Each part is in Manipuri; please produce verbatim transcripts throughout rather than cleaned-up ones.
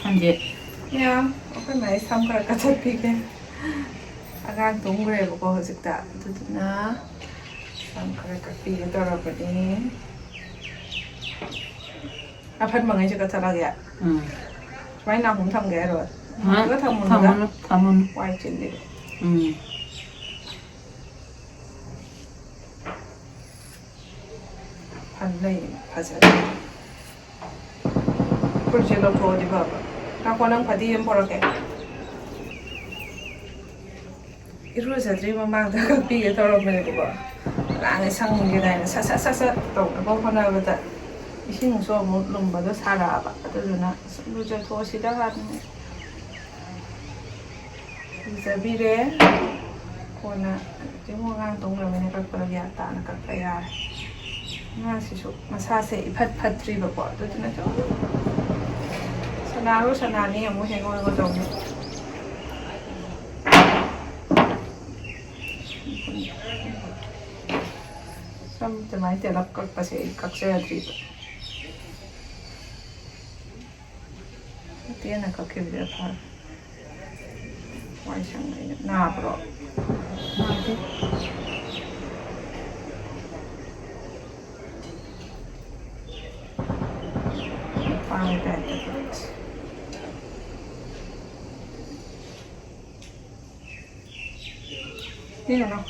ꯈꯪꯗꯦ꯫ ꯌꯥ, ꯑꯩꯈꯣꯏ ꯃꯥꯏ ꯁꯝ ꯈꯔ ꯀꯛꯊꯠꯄꯤꯒꯦ꯫ ꯑꯉꯥꯡ ꯇꯨꯝꯈ꯭ꯔꯦꯕꯀꯣ ꯍꯧꯖꯤꯛꯇ, ꯑꯗꯨꯗꯨꯅ ꯁꯝ ꯈꯔ ꯀꯛꯄꯤꯒꯦ ꯇꯧꯔꯕꯅꯤ꯫ ꯑꯐꯟꯕꯉꯩꯁꯦ ꯀꯛꯊꯠꯂꯒꯦ꯫ ꯎꯝ꯫ ꯁꯨꯃꯥꯏꯅ ꯅꯥꯍꯨꯝ ꯊꯝꯒꯦ ꯍꯥꯏꯔꯣ? ꯍꯥ? ꯊꯝꯃꯒ ꯊꯝꯃꯨꯔꯒ? ꯊꯝꯃꯨꯅꯨ, ꯊꯝꯃꯨꯅꯨ꯫ ꯋꯥꯏ ꯆꯤꯜꯂꯤꯕ꯫ ꯎꯝ꯫ ꯐꯟ ꯂꯩ, ꯐꯖꯔꯦ꯫ ꯐꯨꯔꯤꯠꯁꯦ ꯂꯧꯊꯣꯛꯑꯗꯤ ꯐꯕ꯫ ꯉꯥꯏꯈꯣ, ꯅꯪ ꯐꯗꯤ ꯑꯃ ꯄꯣꯔꯛꯀꯦ꯫ ꯏꯔꯨꯖꯗ꯭ꯔꯤ ꯃꯃꯥꯡꯗ ꯀꯛꯄꯤꯒꯦ ꯇꯧꯔꯝꯕꯅꯦꯕꯀꯣ꯫ ꯑꯉꯥꯡꯁꯦ ꯁꯪꯒꯦ ꯀꯥꯏꯅ ꯁꯠ ꯁꯠ ꯁꯠ ꯁꯠ ꯇꯧꯅꯕ ꯍꯣꯠꯅꯕꯗ ꯏꯁꯤꯡꯁꯨ ꯑꯃꯨꯛ ꯂꯨꯝꯕꯗꯣ ꯁꯥꯔꯛꯑꯕ꯫ ꯑꯗꯨꯗꯨꯅ ꯁꯨꯝ ꯂꯨꯖꯊꯣꯛꯑꯁꯤꯗ ꯍꯥꯏꯗꯅ ꯂꯨꯖꯕꯤꯔꯦ꯫ ꯀꯣꯟꯅ ꯍꯧꯖꯤꯛ ꯑꯃꯨꯛ ꯑꯉꯥꯡ ꯇꯨꯝꯈ꯭ꯔꯕꯅꯤꯅ ꯀꯛꯄꯗꯣ ꯒ꯭ꯌꯥꯟ ꯇꯥꯅ ꯀꯛꯄ ꯌꯥꯔꯦ꯫ ꯑꯉꯥꯡꯁꯤꯁꯨ ꯃꯁꯥꯁꯦ ꯏꯐꯠ ꯐꯠꯇ꯭ꯔꯤꯕꯀꯣ, ꯑꯗꯨꯗꯨꯅ ꯁꯨꯝ ꯁꯅꯥꯔꯣ ꯁꯅꯥꯅꯤ ꯑꯃꯨꯛ ꯍꯦꯛ ꯑꯣꯏꯒ ꯇꯧꯅꯤ꯫ ꯁꯝ ꯑꯗꯨꯃꯥꯏꯅ ꯇꯦꯜꯂꯞ ꯀꯛꯄꯁꯦ ꯑꯩ ꯀꯛꯆꯗ꯭ꯔꯤꯕ꯫ ꯇꯦꯟꯅ ꯀꯛꯈꯤꯕꯗꯨꯅ ꯐꯔꯦ꯫ ꯋꯥꯏ ꯁꯪꯉꯦ꯫ ꯅꯥꯕ꯭ꯔꯣ? ꯅꯥꯗꯦ꯫ ꯅꯨꯄꯥꯒꯤ ꯇꯥꯏꯞꯇ ꯀꯛꯁꯦ꯫ ꯌꯦꯡꯉꯣ ꯂꯥꯎ꯫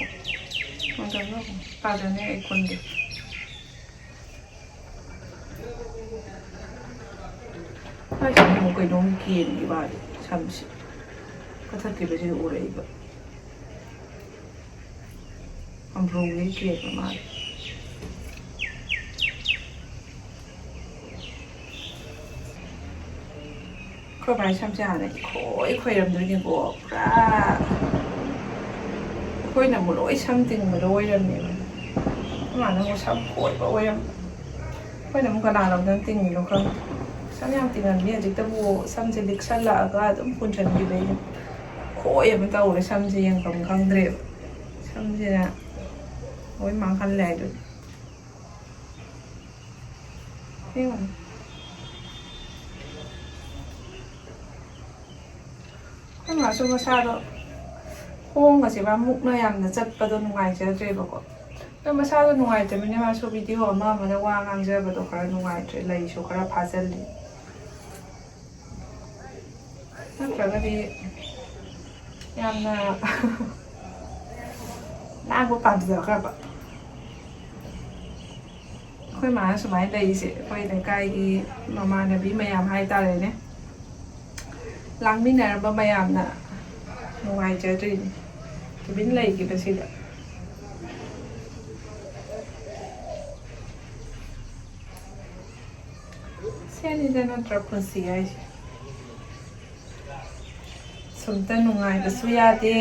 ꯉꯥꯛꯇꯪ ꯂꯥꯎ꯫ ꯄꯥꯖꯅꯦ ꯑꯩ ꯀꯣꯟꯒꯦ꯫ ꯃꯥꯏꯁꯦ ꯑꯃꯨꯛ ꯀꯩꯅꯣꯝ ꯀꯦꯟꯈꯤ ꯃꯥꯜꯂꯦ ꯁꯝꯁꯦ꯫ ꯀꯛꯊꯠꯈꯤꯕꯁꯤꯗ ꯎꯔꯛꯏꯕ꯫ ꯑꯝꯕ꯭ꯔꯣꯒꯤ ꯀꯦꯟꯕ ꯃꯥꯜꯂꯦ꯫ ꯑꯩꯈꯣꯏ ꯃꯥꯏ ꯁꯝꯁꯦ ꯍꯥꯟꯅ ꯏꯈꯣꯏ ꯈꯣꯏꯔꯝꯗꯣꯏꯅꯦꯀꯣ, ꯄꯨꯔꯥ꯫ ꯑꯩꯈꯣꯏꯅ ꯑꯃꯨꯛ ꯂꯣꯏ ꯁꯝ ꯇꯤꯡꯕꯗꯣ ꯑꯣꯏꯔꯝꯃꯦꯕ꯫ ꯑꯩꯈꯣꯏ ꯃꯥꯅ ꯑꯃꯨꯛ ꯁꯝ ꯈꯣꯏꯕ ꯑꯣꯏꯔꯝꯃꯦ꯫ ꯑꯩꯈꯣꯏꯅ ꯑꯃꯨꯛ ꯀꯅꯥꯅꯣꯝꯗꯅ ꯇꯤꯡꯉꯤꯅꯣ ꯈꯪꯗꯦ꯫ ꯁꯝ ꯌꯥꯝ ꯇꯤꯡꯍꯟꯕꯤ ꯍꯧꯖꯤꯛꯇꯕꯨ ꯁꯝꯁꯦ ꯂꯤꯛꯁꯜꯂꯛꯑꯒ ꯑꯗꯨꯝ ꯄꯨꯟꯁꯤꯟꯈꯤꯕꯩꯅꯦ꯫ ꯈꯣꯏ ꯑꯃ ꯇꯧꯔꯦ ꯁꯝꯁꯦ ꯌꯦꯡꯐꯝ ꯈꯪꯗ꯭ꯔꯦꯕ꯫ ꯁꯝꯁꯤꯅ ꯂꯣꯏ ꯃꯥꯡꯍꯜꯂꯦ ꯍꯥꯏꯗꯨꯅꯤ꯫ ꯌꯦꯡꯉꯨꯅꯦ꯫ ꯑꯩꯈꯣꯏ ꯃꯥꯁꯨ ꯃꯁꯥꯗꯣ ꯈꯣꯡꯒꯁꯦ ꯃꯥ ꯃꯨꯛꯅ ꯌꯥꯝꯅ ꯆꯠꯄꯗꯣ ꯅꯨꯡꯉꯥꯏꯖꯗ꯭ꯔꯦꯕꯀꯣ꯫ ꯑꯗꯣ ꯃꯁꯥꯗꯣ ꯅꯨꯡꯉꯥꯏꯇꯕꯅꯤꯅ ꯃꯥꯁꯨ ꯚꯤꯗꯤꯑꯣ ꯑꯃ ꯑꯃꯗ ꯋꯥ ꯉꯥꯡꯖꯕꯗꯣ ꯈꯔ ꯅꯨꯡꯉꯥꯏꯇ꯭ꯔꯦ, ꯂꯩꯁꯨ ꯈꯔ ꯐꯥꯖꯤꯜꯂꯤ꯫ ꯅꯠꯇ꯭ꯔꯒꯗꯤ ꯌꯥꯝꯅ ꯂꯥꯡꯕ ꯄꯥꯝꯖꯈ꯭ꯔꯕ꯫ ꯑꯩꯈꯣꯏ ꯃꯥꯅ ꯁꯨꯃꯥꯏꯅ ꯂꯩꯔꯤꯁꯦ ꯑꯩꯈꯣꯏ ꯂꯩꯀꯥꯏꯒꯤ ꯃꯃꯥꯟꯅꯕꯤ ꯃꯌꯥꯝ ꯍꯥꯏꯇꯥꯔꯦꯅꯦ, ꯂꯥꯡꯃꯤꯟꯅꯔꯝꯕ ꯃꯌꯥꯝꯅ ꯅꯨꯡꯉꯥꯏꯖꯗ꯭ꯔꯤꯅꯤ ꯇꯨꯃꯤꯟ ꯂꯩꯈꯤꯕꯁꯤꯗ꯫ ꯁꯤꯅꯤꯗ ꯅꯠꯇ꯭ꯔ ꯄꯨꯟꯁꯤ ꯍꯥꯏꯁꯦ꯫ ꯁꯨꯝꯇ ꯅꯨꯡꯉꯥꯏꯕꯁꯨ ꯌꯥꯗꯦ,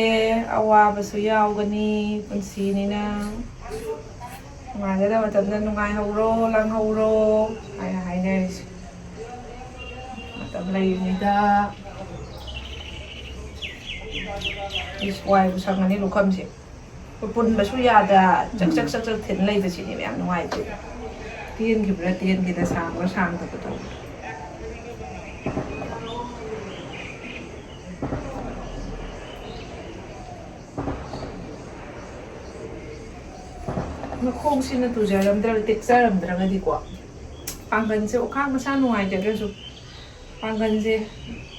ꯑꯋꯥꯕꯁꯨ ꯌꯥꯎꯒꯅꯤ, ꯄꯨꯟꯁꯤꯅꯤꯅ꯫ ꯅꯨꯡꯉꯥꯏꯒꯗꯕ ꯃꯇꯝꯗ ꯅꯨꯡꯉꯥꯏꯍꯧꯔꯣ, ꯂꯥꯡꯍꯧꯔꯣ ꯍꯥꯏꯅ ꯍꯥꯏꯅꯔꯤꯁꯦ꯫ ꯃꯇꯝ ꯂꯩꯔꯤꯉꯩꯗ꯫ ꯏꯁ, ꯋꯥꯏꯕꯨ ꯁꯪꯉꯅꯤ ꯂꯨꯈꯝꯁꯦ꯫ ꯄꯨꯟꯕꯁꯨ ꯌꯥꯗ, ꯆꯛ ꯆꯛ ꯆꯛ ꯆꯛ ꯊꯤꯟ ꯂꯩꯕꯁꯤꯅꯦꯕ ꯌꯥꯝ ꯅꯨꯡꯉꯥꯏꯇꯦ꯫ ꯇꯦꯟꯈꯤꯕ꯭ꯔꯥ ꯇꯦꯟꯈꯤꯗ, ꯁꯥꯡꯕ꯭ꯔꯥ ꯁꯥꯡꯗꯕ ꯇꯧꯕꯗꯣ꯫ ꯃꯈꯣꯡꯁꯤꯅ ꯇꯨꯖꯔꯝꯗ꯭ꯔꯒ, ꯇꯦꯛꯆꯔꯝꯗ꯭ꯔꯒꯗꯤꯀꯣ, ꯄꯥꯡꯒꯜꯁꯦ, ꯑꯣꯈꯥꯛ ꯃꯁꯥ ꯅꯨꯡꯉꯥꯏꯖꯗ꯭ꯔꯁꯨ ꯄꯥꯡꯒꯜꯁꯦ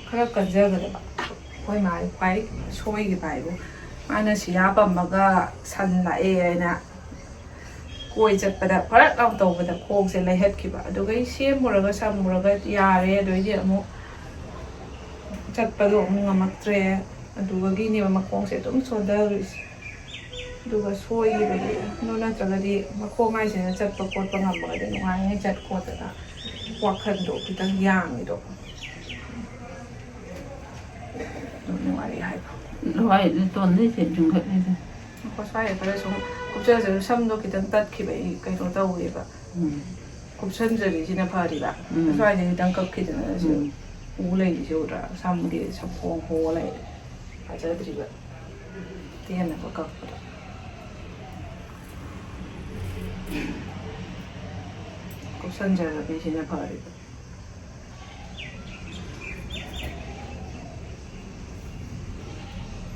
ꯈꯔ ꯀꯟꯖꯒꯗꯕ꯫ ꯑꯩꯈꯣꯏ ꯃꯥ ꯈ꯭ꯋꯥꯏ ꯁꯣꯏꯈꯤꯕ ꯍꯥꯏꯕꯨ, ꯃꯥꯅ ꯁꯤꯔꯥ ꯄꯝꯃꯒ ꯁꯟ ꯂꯥꯛꯑꯦ ꯍꯥꯏꯅ ꯀꯣꯏ ꯆꯠꯄꯗ ꯐꯔꯛ ꯂꯥꯎ ꯇꯧꯕꯗ ꯈꯣꯡꯁꯦ ꯂꯩꯍꯠꯈꯤꯕ꯫ ꯑꯗꯨꯒ ꯑꯩ ꯁꯦꯝꯃꯨꯔꯒ ꯁꯝꯃꯨꯔꯒ ꯌꯥꯔꯦ, ꯑꯗꯨꯏꯗꯤ ꯑꯃꯨꯛ ꯆꯠꯄꯗꯣ ꯑꯃꯨꯛ ꯉꯝꯃꯛꯇ꯭ꯔꯦ꯫ ꯑꯗꯨꯗꯒꯤꯅꯦꯕ ꯃꯈꯣꯡꯁꯦ ꯑꯗꯨꯝ ꯁꯣꯟꯊꯈ꯭ꯔꯤꯁꯦ꯫ ꯑꯗꯨꯒ ꯁꯣꯏꯈꯤꯕꯒꯤ, ꯑꯗꯨ ꯅꯠꯇ꯭ꯔꯒꯗꯤ ꯃꯈꯣꯡ ꯍꯥꯏꯁꯤꯅ ꯆꯠꯄ ꯈꯣꯠꯄ ꯉꯝꯃꯒꯗꯤ ꯅꯨꯡꯉꯥꯏꯅ ꯆꯠ ꯈꯣꯠꯇꯅ ꯋꯥꯈꯜꯗꯣ ꯈꯤꯇꯪ ꯌꯥꯡꯉꯤꯗꯣ꯫ ꯑꯗꯨ ꯅꯨꯡꯉꯥꯏꯔꯤ ꯍꯥꯏꯕ꯫ ꯍꯣꯏ, ꯇꯣꯟꯗꯩꯁꯦ ꯆꯤꯡꯈꯠꯂꯤꯁꯦ꯫ ꯑꯩꯈꯣꯏ ꯁ꯭ꯋꯥꯏꯗ ꯈꯔ ꯁꯨꯝ ꯀꯨꯞꯆꯔꯁꯨ ꯁꯝꯗꯣ ꯈꯤꯇꯪ ꯇꯠꯈꯤꯕ, ꯑꯩ ꯀꯩꯅꯣ ꯇꯧꯋꯦꯕ꯫ ꯎꯝ꯫ ꯀꯨꯞꯁꯟꯖꯔꯤꯁꯤꯅ ꯐꯔꯤꯕ꯫ ꯎꯝ꯫ ꯁ꯭ꯋꯥꯏꯗ ꯈꯤꯇꯪ ꯀꯛꯈꯤꯗꯅ ꯁꯤ ꯎꯝ꯫ ꯎ ꯂꯩꯔꯤꯁꯦ ꯎꯗ꯭ꯔꯥ? ꯁꯝꯒꯤ ꯁꯝꯈꯣꯡ ꯍꯣ ꯂꯩꯔꯦ꯫ ꯐꯖꯗ꯭ꯔꯤꯕ꯫ ꯇꯦꯟꯅꯕ ꯀꯛꯄꯗꯣ꯫ ꯀꯨꯞꯁꯟꯖꯔꯕꯤꯁꯤꯅ ꯐꯔꯤꯕ꯫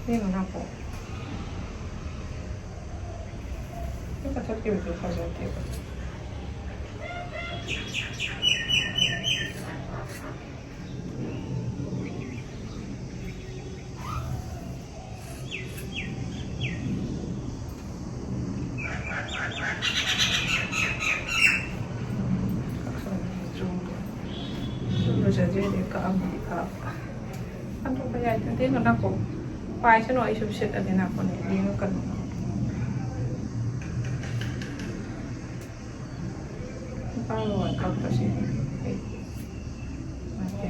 ꯌꯦꯡꯉꯨ ꯅꯥꯀꯣ꯫ ꯁꯤ ꯀꯛꯊꯠꯈꯤꯕꯁꯨ ꯐꯖꯗꯦꯕ꯫ ꯁꯨꯝ ꯂꯨꯖꯗ꯭ꯔꯤꯗꯤ ꯀꯛꯑꯝꯃꯗꯤ ꯐꯕ꯫ ꯍꯟꯗꯣꯛꯄ ꯌꯥꯏ, ꯅꯠꯇꯦ, ꯅꯅꯥꯀꯣ꯫ ꯄꯥꯏꯁꯅꯨ, ꯑꯩ ꯁꯨꯝ ꯁꯤꯠꯂꯒꯦ, ꯅꯥꯀꯣꯅꯦ, ꯌꯦꯡꯉꯛꯀꯅꯨ꯫ ꯅꯨꯄꯥ ꯃꯃꯥꯟ ꯀꯛꯄꯁꯦ ꯑꯩ ꯅꯨꯡꯉꯥꯏꯇꯦ꯫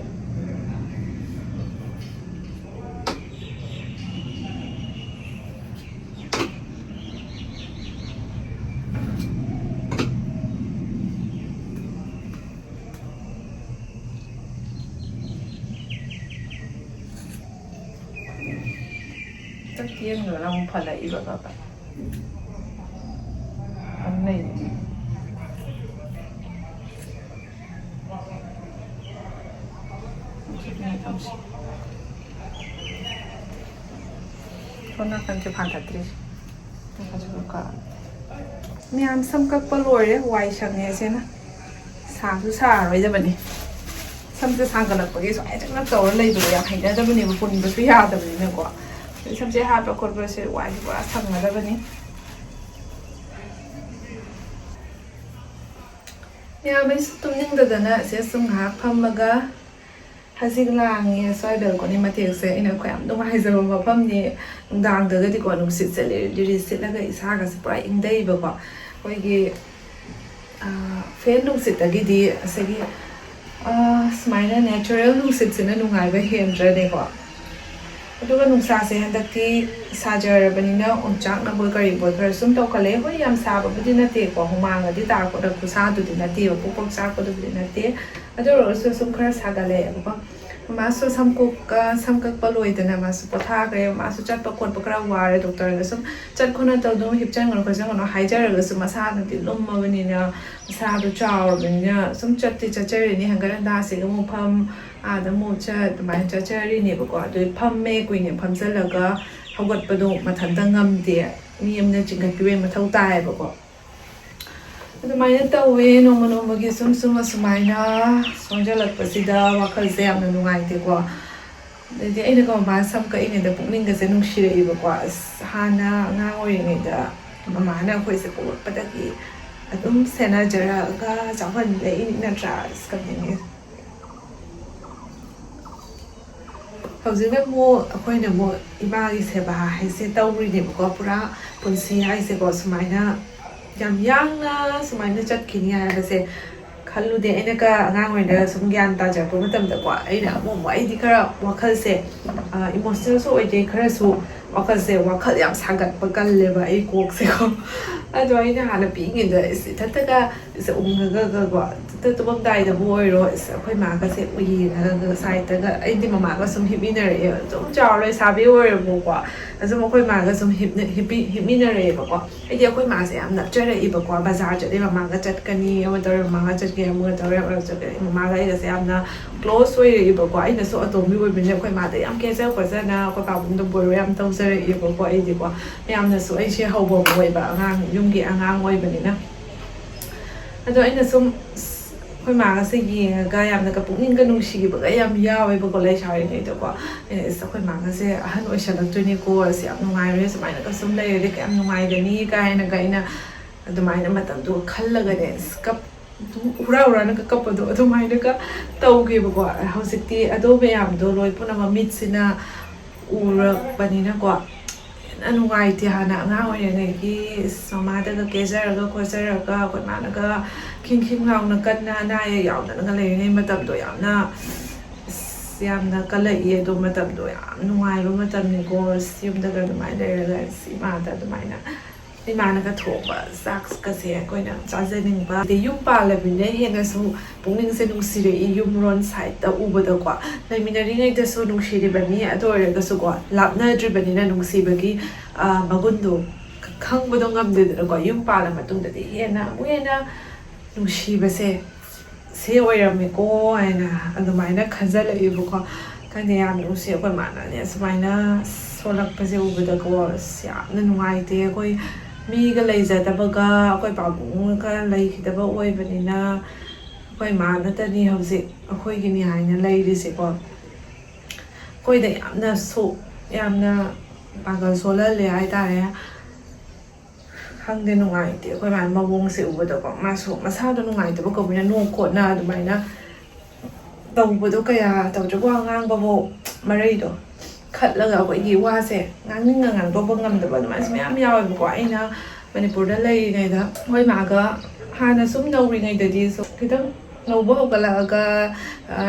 ꯆꯠꯈꯤ ꯌꯦꯡꯗꯨꯅ ꯑꯃꯨꯛ ꯐꯠꯂꯛꯏꯕ ꯈꯔ ꯈꯔ꯫ ꯑꯗꯨꯝ ꯂꯩꯔꯤ꯫ ꯁꯣꯝ ꯅꯥꯀꯟꯁꯦ ꯐꯥꯟꯊꯠꯇ꯭ꯔꯤꯁꯦ꯫ ꯃꯌꯥꯝ ꯁꯝ ꯀꯛꯄ ꯂꯣꯏꯔꯦ, ꯋꯥꯏ ꯁꯪꯉꯦ ꯑꯁꯤꯅ꯫ ꯁꯥꯁꯨ ꯁꯥꯔꯔꯣꯏꯗꯕꯅꯤ꯫ ꯁꯝꯁꯦ ꯁꯥꯡꯒꯠꯂꯛꯄꯒꯤ ꯁꯨꯃꯥꯏꯅ ꯆꯛꯂꯛ ꯇꯧꯔ ꯂꯩꯕꯗꯣ ꯌꯥꯝ ꯍꯩꯅꯗꯕꯅꯦꯕ, ꯄꯨꯟꯕꯁꯨ ꯌꯥꯗꯕꯅꯤꯅꯀꯣ꯫ ꯑꯗꯩ ꯁꯝꯁꯦ ꯍꯥꯠꯄ ꯈꯣꯠꯄꯁꯦ ꯋꯥꯏꯁꯦ ꯄꯨꯔꯥ ꯁꯪꯒꯗꯕꯅꯤ꯫ ꯃꯌꯥꯝ ꯑꯩꯁꯨ ꯇꯨꯝꯅꯤꯡꯗꯗꯅ ꯑꯁꯤꯗ ꯁꯨꯝ ꯉꯥꯏꯍꯥꯛ ꯐꯝꯃꯒ ꯍꯛꯆꯤꯛ ꯂꯥꯡꯉꯦ꯫ ꯁ꯭ꯋꯥꯏ ꯕꯦꯜꯀꯣꯅꯤ ꯃꯇꯦꯛꯁꯦ ꯑꯩꯅ ꯈ꯭ꯋꯥꯏ ꯌꯥꯝ ꯅꯨꯡꯉꯥꯏꯖꯕ ꯃꯐꯝꯅꯤ꯫ ꯅꯨꯡꯗꯥꯡꯗꯒꯗꯤꯀꯣ ꯅꯨꯡꯁꯤꯠꯁꯦ ꯂꯤꯔꯤ ꯂꯤꯔꯤ ꯁꯤꯠꯂꯒ ꯏꯁꯥꯒꯁꯦ ꯄꯨꯔꯥ ꯏꯪꯊꯩꯕꯀꯣ꯫ ꯑꯩꯈꯣꯏꯒꯤ, ꯑꯥ, ꯐꯦꯟ ꯅꯨꯡꯁꯤꯠꯇꯒꯤꯗꯤ ꯉꯁꯥꯏꯒꯤ, ꯑꯥ, ꯁꯨꯃꯥꯏꯅ ꯅꯦꯆꯔꯦꯜ ꯅꯨꯡꯁꯤꯠꯁꯤꯅ ꯅꯨꯡꯉꯥꯏꯕ ꯍꯦꯟꯗ꯭ꯔꯅꯦꯀꯣ? ꯑꯗꯨꯒ ꯅꯨꯡꯁꯥꯁꯦ ꯍꯟꯗꯛꯇꯤ ꯁꯥꯖꯔꯕꯅꯤꯅ ꯑꯣꯝꯆꯥꯛꯅꯕꯣꯏ ꯀꯔꯤꯕꯣꯏ ꯈꯔ ꯁꯨꯝ ꯇꯧꯈꯠꯂꯛꯑꯦ꯫ ꯍꯣꯏ, ꯌꯥꯝ ꯁꯥꯕꯕꯨꯗꯤ ꯅꯠꯇꯦꯀꯣ, ꯍꯨꯃꯥꯡꯒꯗꯤ ꯇꯥꯔꯛꯄꯗ ꯈꯨꯁꯥꯗꯨꯗꯤ ꯅꯠꯇꯦꯕ, ꯄꯣꯛ ꯄꯣꯛ ꯆꯥꯛꯄꯗꯨꯕꯨꯗꯤ ꯅꯠꯇꯦ꯫ ꯑꯗꯨ ꯑꯣꯏꯔꯒꯁꯨ ꯁꯨꯝ ꯈꯔ ꯁꯥꯒꯠꯂꯛꯑꯦꯕꯀꯣ꯫ ꯃꯥꯁꯨ ꯁꯝ ꯀꯛ-, ꯑ, ꯁꯝ ꯀꯛꯄ ꯂꯣꯏꯗꯅ ꯃꯥꯁꯨ ꯄꯣꯊꯥꯈ꯭ꯔꯦ꯫ ꯃꯥꯁꯨ ꯆꯠꯄ ꯈꯣꯠꯄ ꯈꯔ ꯋꯥꯔꯦ, ꯗꯣꯛꯇꯔꯗ ꯁꯨꯝ ꯆꯠ ꯈꯣꯠꯅ ꯇꯧꯗꯅ ꯍꯤꯞꯆꯟꯒꯅꯨ ꯈꯣꯠꯆꯟꯒꯅꯨ ꯍꯥꯏꯖꯔꯒꯁꯨ ꯃꯁꯥꯅꯗꯤ ꯂꯨꯝꯃꯕꯅꯤꯅ, ꯃꯁꯥꯗꯣ ꯆꯥꯎꯔꯕꯅꯤꯅ ꯁꯨꯝ ꯆꯠꯇꯤ ꯆꯠꯆꯔꯤꯅꯤ꯫ ꯍꯪꯒꯠ ꯍꯟꯗꯥ ꯑꯁꯤꯒ ꯑꯃꯨꯛ ꯐꯝ, ꯑꯥꯗ ꯑꯃꯨꯛ ꯆꯠ ꯑꯗꯨꯃꯥꯏꯅ ꯆꯠꯆꯔꯤꯅꯦꯕꯀꯣ꯫ ꯑꯗꯨ ꯐꯝꯃꯦ, ꯀꯨꯏꯅ ꯐꯝꯖꯜꯂꯒ ꯍꯧꯒꯠꯄꯗꯣ ꯃꯊꯟꯇ ꯉꯝꯗꯦ, ꯃꯤ ꯑꯃꯅ ꯆꯤꯡꯈꯠꯄꯤꯕꯒꯤ ꯃꯊꯧ ꯇꯥꯏꯌꯦꯕꯀꯣ꯫ ꯑꯗꯨꯃꯥꯏꯅ ꯇꯧꯋꯦ, ꯅꯣꯡꯃ ꯅꯣꯡꯃꯒꯤ ꯁꯨꯝ ꯁꯨꯝ ꯑꯁꯨꯃꯥꯏꯅ ꯁꯣꯟꯖꯜꯂꯛꯄꯁꯤꯗ ꯋꯥꯈꯜꯁꯦ ꯌꯥꯝꯅ ꯅꯨꯡꯉꯥꯏꯇꯦꯀꯣ꯫ ꯑꯗꯩꯗꯤ ꯑꯩꯅꯒ ꯃꯃꯥ ꯁꯝ ꯀꯛꯏꯉꯩꯗ ꯄꯨꯛꯅꯤꯡꯒꯁꯦ ꯅꯨꯡꯁꯤꯔꯛꯏꯕꯀꯣ꯫ ꯑꯁ, ꯍꯥꯟꯅ ꯑꯉꯥꯡ ꯑꯣꯏꯔꯤꯉꯩꯗ ꯃꯃꯥꯅ ꯑꯩꯈꯣꯏꯁꯦ ꯄꯣꯛꯂꯛꯄꯗꯒꯤ ꯑꯗꯨꯝ ꯁꯦꯟꯅꯖꯔꯛꯑꯒ ꯆꯥꯎꯍꯜꯂꯛꯏ ꯅꯠꯇ꯭ꯔꯥ? ꯑꯁ, ꯀꯞꯅꯤꯡꯉꯦ꯫ ꯍꯧꯖꯤꯛꯅ ꯑꯃꯨꯛ ꯑꯩꯈꯣꯏꯅ ꯑꯃꯨꯛ ꯏꯃꯥꯒꯤ ꯁꯦꯕꯥ ꯍꯥꯏꯁꯦ ꯇꯧꯔꯤꯅꯦꯕꯀꯣ꯫ ꯄꯨꯔꯥ ꯄꯨꯟꯁꯤ ꯍꯥꯏꯁꯦꯀꯣ, ꯁꯨꯃꯥꯏꯅ ꯌꯥꯝ ꯌꯥꯡꯅ ꯁꯨꯃꯥꯏꯅ ꯆꯠꯈꯤꯅꯤ ꯍꯥꯏꯕꯁꯦ ꯈꯜꯂꯨꯗꯦ꯫ ꯑꯩꯅ ꯀ ꯑꯉꯥꯡ ꯑꯣꯏꯅ ꯁꯨꯝ ꯒ꯭ꯌꯥꯟ ꯇꯥꯖꯔꯛꯄ ꯃꯇꯝꯗꯀꯣ, ꯑꯩꯅ ꯑꯃꯨꯛ ꯑꯃꯨꯛ ꯑꯩꯗꯤ ꯈꯔ ꯋꯥꯈꯜꯁꯦ ꯏꯃꯣꯁꯅꯦꯜꯁꯨ ꯑꯣꯏꯗꯦ, ꯈꯔꯁꯨ ꯋꯥꯈꯜꯁꯦ, ꯋꯥꯈꯜ ꯌꯥꯝ ꯁꯥꯒꯠꯄ ꯀꯜꯂꯦꯕ ꯑꯩ ꯀꯣꯛꯁꯦꯀꯣ꯫ ꯑꯗꯣ ꯑꯩꯅ ꯍꯥꯟꯅ ꯄꯤꯛꯏꯉꯩꯗ ꯏꯁ ꯏꯊꯟꯇꯒ ꯏꯁ ꯎꯪꯉꯒꯒꯀꯣ, ꯏꯊꯟꯇ ꯇꯨꯝꯃꯝꯗꯥꯏꯗꯕꯨ ꯑꯣꯏꯔꯣ, ꯏꯁ ꯑꯩꯈꯣꯏ ꯃꯥꯒꯁꯦ ꯎꯏꯔꯒ ꯁꯥꯏꯠꯇꯒ, ꯑꯩꯗꯤ ꯃꯃꯥꯒ ꯁꯨꯝ ꯍꯤꯞꯃꯤꯟꯅꯔꯛꯑꯦ꯫ ꯑꯗꯨꯝ ꯆꯥꯎꯔ ꯂꯩꯁꯥꯕꯤ ꯑꯣꯏꯔꯕꯀꯣ, ꯑꯗꯨꯝ ꯑꯩꯈꯣꯏ ꯃꯥꯒ ꯁꯨꯝ ꯍꯤꯞꯅ- ꯍꯤꯞꯄꯤ- ꯍꯤꯞꯃꯤꯟꯅꯔꯛꯑꯦꯕꯀꯣ꯫ ꯑꯩꯗꯤ ꯑꯩꯈꯣꯏ ꯃꯥꯁꯦ ꯌꯥꯝ ꯅꯞꯆꯔꯛꯏꯕꯀꯣ꯫ ꯕꯖꯥꯔ ꯆꯠꯂꯦ ꯃꯃꯥꯒ ꯆꯠꯀꯅꯤ, ꯑꯃ ꯇꯧꯔꯦ ꯃꯃꯥꯒ ꯆꯠꯀꯦ, ꯑꯃꯒ ꯇꯧꯔꯦ ꯑꯃꯒ ꯆꯠꯀꯅꯤ꯫ ꯃꯃꯥꯒ ꯑꯩꯒꯁꯦ ꯌꯥꯝꯅ ꯀ꯭ꯂꯣꯁ ꯑꯣꯏꯔꯛꯏꯕꯀꯣ꯫ ꯑꯩꯅꯁꯨ ꯑꯇꯣꯝꯕꯤ ꯑꯣꯏꯕꯅꯤꯅ ꯑꯩꯈꯣꯏ ꯃꯥꯗ ꯌꯥꯝ ꯀꯦꯖ ꯈꯣꯠꯆꯅ ꯑꯩꯈꯣꯏ ꯄꯥꯕꯨꯡꯗ ꯕꯣꯏꯔꯣ ꯌꯥꯝ ꯇꯧꯖꯔꯛꯏꯕꯀꯣ ꯑꯩꯗꯤꯀꯣ꯫ ꯃꯌꯥꯝꯅꯁꯨ ꯑꯩꯁꯦ ꯍꯧꯕ ꯑꯣꯏꯕ ꯑꯉꯥꯡ, ꯌꯨꯝꯒꯤ ꯑꯉꯥꯡ ꯑꯣꯏꯕꯅꯤꯅ꯫ ꯑꯗꯣ ꯑꯩꯅ ꯁꯨꯝ ꯑꯁ, ꯑꯩꯈꯣꯏ ꯃꯥꯒꯁꯦ ꯌꯦꯡꯉꯒ ꯌꯥꯝꯅꯒ ꯄꯨꯛꯅꯤꯡꯒ ꯅꯨꯡꯁꯤꯈꯤꯕꯒ ꯌꯥꯝ ꯌꯥꯎꯋꯦꯕꯀꯣ ꯂꯩꯁꯥꯔꯤꯉꯩꯗꯀꯣ꯫ ꯑꯩꯅ ꯑꯁ, ꯑꯩꯈꯣꯏ ꯃꯥꯒꯁꯦ ꯑꯍꯟ ꯑꯣꯏꯁꯜꯂꯛꯇꯣꯏꯅꯤꯀꯣ, ꯑꯁ ꯌꯥꯝ ꯅꯨꯡꯉꯥꯏꯔꯣꯏ, ꯁꯨꯃꯥꯏꯅꯒ ꯁꯨꯝ ꯂꯩꯔꯗꯤ ꯀꯌꯥꯝ ꯅꯨꯡꯉꯥꯏꯒꯅꯤ ꯀꯥꯏꯅꯒ ꯑꯩꯅ ꯑꯗꯨꯃꯥꯏꯅ ꯃꯇꯝꯗꯨꯒ ꯈꯜꯂꯒꯅꯦ, ꯑꯁ, ꯀꯞ-, ꯑꯗꯨꯝ ꯍꯨꯔꯥ ꯍꯨꯔꯥꯅꯒ ꯀꯞꯄꯗꯣ ꯑꯗꯨꯃꯥꯏꯅꯒ ꯇꯧꯈꯤꯕꯀꯣ꯫ ꯍꯧꯖꯤꯛꯇꯤ ꯑꯗꯨ ꯃꯌꯥꯝꯗꯣ ꯂꯣꯏ ꯄꯨꯝꯅꯃꯛ ꯃꯤꯠꯁꯤꯅ ꯎꯔꯛꯄꯅꯤꯅꯀꯣ, ꯍꯦꯟꯅ ꯅꯨꯡꯉꯥꯏꯇꯦ꯫ ꯍꯥꯟꯅ ꯑꯉꯥꯡ ꯑꯣꯏꯔꯤꯉꯩꯒꯤ ꯏꯁ ꯃꯃꯥꯗꯒ ꯀꯦꯖꯔꯒ ꯈꯣꯠꯆꯔꯒ ꯑꯩꯈꯣꯏ ꯃꯥꯅꯒ ꯈꯤꯡ ꯈꯤꯡ ꯂꯥꯎꯅ ꯀꯟꯅ ꯑꯅꯥ ꯑꯌꯦꯛ ꯌꯥꯎꯗꯅꯒ ꯂꯩꯔꯤꯉꯩ ꯃꯇꯝꯗꯣ ꯌꯥꯝꯅ ꯑꯁ ꯌꯥꯝꯅ ꯀꯜꯂꯛꯏ꯫ ꯑꯗꯣ ꯃꯇꯝꯗꯣ ꯌꯥꯝ ꯅꯨꯡꯉꯥꯏꯕ ꯃꯇꯝꯅꯤꯀꯣ꯫ ꯑꯁ ꯌꯨꯝꯗꯒ ꯑꯗꯨꯃꯥꯏꯅ ꯂꯩꯔꯒ ꯑꯁ ꯏꯃꯥꯗ ꯑꯗꯨꯃꯥꯏꯅ ꯏꯃꯥꯅꯒ ꯊꯣꯡꯕ ꯆꯥꯛꯀꯁꯦ ꯑꯩꯈꯣꯏꯅ ꯆꯥꯖꯅꯤꯡꯕ꯫ ꯑꯗꯩ ꯌꯨꯝ ꯄꯥꯜꯂꯕꯅꯤꯅ ꯍꯦꯟꯅꯁꯨ ꯄꯨꯛꯅꯤꯡꯁꯦ ꯅꯨꯡꯁꯤꯔꯛꯏ, ꯌꯨꯝꯔꯣꯟ ꯁꯥꯏꯠꯇ ꯎꯕꯗꯀꯣ꯫ ꯂꯩꯃꯤꯟꯅꯔꯤꯉꯩꯗꯁꯨ ꯅꯨꯡꯁꯤꯔꯤꯕꯅꯤ, ꯑꯗꯨ ꯑꯣꯏꯔꯒꯁꯨꯀꯣ, ꯂꯥꯞꯅꯗ꯭ꯔꯤꯕꯅꯤꯅ ꯅꯨꯡꯁꯤꯕꯒꯤ, ꯑ, ꯃꯒꯨꯟꯗꯣ ꯈꯪꯕꯗꯣ ꯉꯝꯗꯦꯗꯅꯀꯣ꯫ ꯌꯨꯝ ꯄꯥꯜꯂ ꯃꯇꯨꯡꯗꯗꯤ ꯍꯦꯟꯅ ꯑꯃꯨꯛ ꯍꯦꯟꯅ ꯅꯨꯡꯁꯤꯕꯁꯦ ꯁꯦ ꯑꯣꯏꯔꯝꯃꯦꯀꯣ ꯍꯥꯏꯅ ꯑꯗꯨꯃꯥꯏꯅ ꯈꯟꯖꯜꯂꯛꯑꯦꯕꯀꯣ꯫ ꯈꯪꯗꯦ, ꯌꯥꯝ ꯅꯨꯡꯁꯤ꯫ ꯑꯩꯈꯣꯏ ꯃꯥꯅꯅꯦ ꯁꯨꯃꯥꯏꯅ ꯁꯣꯜꯂꯛꯄꯁꯦ ꯎꯕꯗꯀꯣ, ꯑꯁ, ꯌꯥꯝꯅ ꯅꯨꯡꯉꯥꯏꯇꯦ꯫ ꯑꯩꯈꯣꯏ ꯃꯤꯒ ꯂꯩꯖꯗꯕꯒ ꯑꯩꯈꯣꯏ ꯄꯥꯕꯨꯡꯒ ꯂꯩꯈꯤꯗꯕ ꯑꯣꯏꯕꯅꯤꯅ, ꯑꯩꯈꯣꯏ ꯃꯥ ꯅꯠꯇꯅꯤ ꯍꯧꯖꯤꯛ ꯑꯩꯈꯣꯏꯒꯤꯅꯤ ꯍꯥꯏꯅ ꯂꯩꯔꯤꯁꯦꯀꯣ꯫ ꯑꯩꯈꯣꯏꯗ ꯌꯥꯝꯅ ꯁꯣꯛ ꯌꯥꯝꯅ ꯄꯥꯡꯒꯜ ꯁꯣꯜꯍꯜꯂꯦ ꯍꯥꯏꯇꯥꯔꯦ꯫ ꯈꯪꯗꯦ, ꯅꯨꯡꯉꯥꯏꯇꯦ꯫ ꯑꯩꯈꯣꯏ ꯃꯥꯒꯤ ꯃꯑꯣꯡꯁꯦ ꯎꯕꯗꯀꯣ, ꯃꯥꯁꯨ ꯃꯁꯥꯗꯣ ꯅꯨꯡꯉꯥꯏꯇꯕ ꯀꯧꯕꯅ ꯅꯣꯛ ꯈꯣꯠꯅ ꯑꯗꯨꯃꯥꯏꯅ ꯇꯧꯕꯗꯣ ꯀꯌꯥ ꯇꯧꯗ꯭ꯔꯦꯀꯣ꯫ ꯋꯥ ꯉꯥꯡꯕꯕꯨ ꯃꯔꯩꯗꯣ ꯈꯠꯂꯒ ꯑꯩꯈꯣꯏꯒꯤ ꯋꯥꯁꯦ ꯉꯥꯡꯅꯤꯡꯉ ꯉꯥꯡꯊꯣꯛꯄ ꯉꯝꯗꯕ ꯑꯗꯨꯃꯥꯏꯅꯁꯨ ꯃꯌꯥꯝ ꯌꯥꯎꯋꯦꯕꯀꯣ꯫ ꯑꯩꯅ ꯃꯅꯤꯄꯨꯔꯗ ꯂꯩꯔꯤꯉꯩꯗ ꯑꯩꯈꯣꯏ ꯃꯥꯒ ꯍꯥꯟꯅ ꯁꯨꯝ ꯅꯧꯔꯤꯉꯩꯗꯗꯤ ꯁꯨꯝ ꯈꯤꯇꯪ ꯅꯧꯕ ꯍꯧꯒꯠꯂꯛꯑꯒ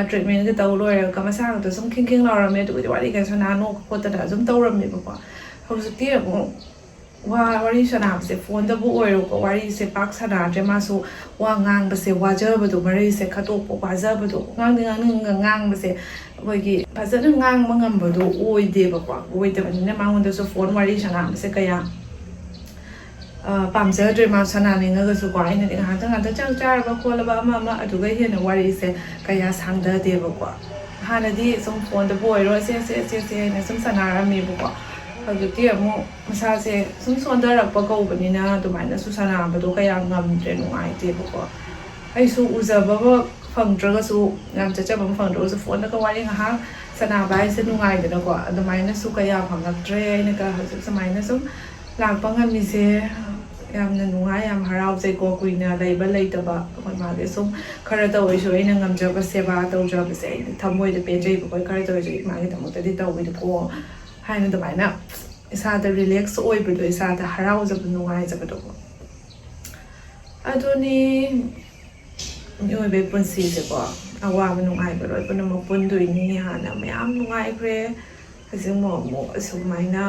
ꯇ꯭ꯔꯤꯠꯃꯦꯟꯒ ꯇꯧ ꯂꯣꯏꯔꯒ ꯃꯁꯥꯒꯗꯣ ꯁꯨꯝ ꯈꯤꯡ ꯈꯤꯡ ꯂꯥꯎꯔꯝꯃꯦ꯫ ꯑꯗꯨꯕꯨꯗꯤ ꯋꯥꯔꯤ ꯀꯩꯁꯨ ꯅꯥ ꯅꯣꯛ ꯈꯣꯠꯇꯅ ꯑꯗꯨꯝ ꯇꯧꯔꯝꯃꯦꯕꯀꯣ꯫ ꯍꯧꯖꯤꯛꯇꯤ ꯑꯃꯨꯛ ꯋꯥ ꯋꯥꯔꯤ ꯁꯥꯟꯅꯕꯁꯦ, ꯐꯣꯟꯗꯕꯨ ꯑꯣꯏꯔꯣꯀꯣ, ꯋꯥꯔꯤꯁꯦ ꯄꯥꯛ ꯁꯥꯟꯅꯗ꯭ꯔꯦ꯫ ꯃꯥꯁꯨ ꯋꯥ ꯉꯥꯡꯕꯁꯦ ꯋꯥꯖꯕꯗꯣ, ꯃꯔꯩꯁꯦ ꯈꯠꯇꯣꯛꯄ ꯋꯥꯖꯕꯗꯣ, ꯉꯥꯡꯗꯤ ꯉꯥꯡꯅꯤꯡꯉꯒ ꯉꯥꯡꯕꯁꯦ ꯑꯩꯈꯣꯏꯒꯤ ꯐꯖꯅ ꯉꯥꯡꯕ ꯉꯝꯕꯗꯣ ꯑꯣꯏꯗꯦꯕꯀꯣ꯫ ꯑꯣꯏꯗꯕꯅꯤꯅ ꯃꯉꯣꯟꯗꯁꯨ ꯐꯣꯟ ꯋꯥꯔꯤ ꯁꯥꯟꯅꯕꯁꯦ ꯀꯌꯥ ꯑ, ꯄꯥꯝꯖꯗ꯭ꯔꯦ꯫ ꯃꯥ ꯁꯥꯟꯅꯅꯤꯡꯉꯒꯁꯨꯀꯣ, ꯑꯩꯅꯗꯤ ꯉꯥꯏꯍꯥꯛꯇꯪ ꯉꯥꯛꯇꯪ ꯆꯥꯛ ꯆꯥꯔꯕ ꯈꯣꯠꯂꯕ ꯑꯃ ꯑꯃ ꯑꯗꯨꯒ ꯍꯦꯟꯅ ꯋꯥꯔꯤꯁꯦ ꯀꯌꯥ ꯁꯥꯡꯊꯗꯦꯕꯀꯣ꯫ ꯍꯥꯟꯅꯗꯤ ꯁꯨꯝ ꯐꯣꯟꯗꯕꯨ ꯑꯣꯏꯔꯣ, "ꯁꯦ ꯁꯦ ꯁꯦ ꯁꯦ" ꯍꯥꯏꯅ ꯁꯨꯝ ꯁꯥꯟꯅꯔꯝꯃꯦꯕꯀꯣ꯫ ꯍꯧꯖꯤꯛꯇꯤ ꯑꯃꯨꯛ ꯃꯁꯥꯁꯦ ꯁꯨꯝ ꯁꯣꯟꯊꯔꯛꯄ ꯀꯧꯕꯅꯤꯅ ꯑꯗꯨꯃꯥꯏꯅꯁꯨ ꯁꯥꯟꯅꯕꯗꯣ ꯀꯌꯥ ꯉꯝꯗ꯭ꯔꯦ, ꯅꯨꯡꯉꯥꯏꯇꯦꯕꯀꯣ꯫ ꯑꯩꯁꯨ ꯎꯖꯕ ꯐꯪꯗ꯭ꯔꯒꯁꯨ, ꯌꯥꯝ ꯆꯠꯆꯕ ꯑꯃ ꯐꯪꯗ꯭ꯔꯒꯁꯨ, ꯐꯣꯟꯗꯒ ꯋꯥꯔꯤ ꯉꯥꯏꯍꯥꯛ ꯁꯥꯟꯅꯕ ꯍꯥꯏꯁꯦ ꯅꯨꯡꯉꯥꯏꯗꯅꯀꯣ꯫ ꯑꯗꯨꯃꯥꯏꯅꯁꯨ ꯀꯌꯥ ꯐꯪꯉꯛꯇ꯭ꯔꯦ꯫ ꯑꯩꯅ ꯀ-, ꯍꯧꯖꯤꯛ ꯁꯨꯃꯥꯏꯅ ꯁꯨꯝ ꯂꯥꯛꯄ ꯉꯝꯃꯤꯁꯦ ꯌꯥꯝꯅ ꯅꯨꯡꯉꯥꯏ, ꯌꯥꯝ ꯍꯔꯥꯎꯖꯩꯀꯣ꯫ ꯀꯨꯏꯅ ꯂꯩꯕ ꯂꯩꯇꯕ ꯑꯩꯈꯣꯏ ꯃꯥꯒꯤ ꯁꯨꯝ ꯈꯔ ꯇꯧꯔꯁꯨ, ꯑꯩꯅ ꯉꯝꯖꯕ ꯁꯦꯕꯥ ꯇꯧꯖꯕꯁꯦ ꯑꯩ ꯊꯃꯣꯏꯗ ꯄꯦꯟꯖꯩꯕꯀꯣ꯫ ꯑꯩ ꯈꯔ ꯇꯧꯔꯁꯨ ꯏꯃꯥꯒꯤꯗꯃꯛꯇꯗꯤ ꯇꯧꯋꯤꯗꯀꯣ ꯍꯥꯏꯅ ꯑꯗꯨꯃꯥꯏꯅ ꯏꯁꯥꯗ ꯔꯤꯂꯦꯛꯁ ꯑꯣꯏꯕꯗꯣ, ꯏꯁꯥꯗ ꯍꯔꯥꯎꯖꯕ, ꯅꯨꯡꯉꯥꯏꯖꯕꯗꯣ꯫ ꯑꯗꯨꯅꯤ ꯃꯤꯑꯣꯏꯕꯒꯤ ꯄꯨꯟꯁꯤꯁꯦꯀꯣ꯫ ꯑꯋꯥꯕ ꯅꯨꯡꯉꯥꯏꯕ ꯂꯣꯏ ꯄꯨꯝꯅꯃꯛ ꯄꯨꯟꯗꯣꯏꯅꯤ꯫ ꯍꯥꯟꯅ ꯃꯌꯥꯝ ꯅꯨꯡꯉꯥꯏꯈ꯭ꯔꯦ, ꯍꯧꯖꯤꯛ ꯑꯃꯨꯛ ꯑꯃꯨꯛ ꯑꯁꯨꯃꯥꯏꯅ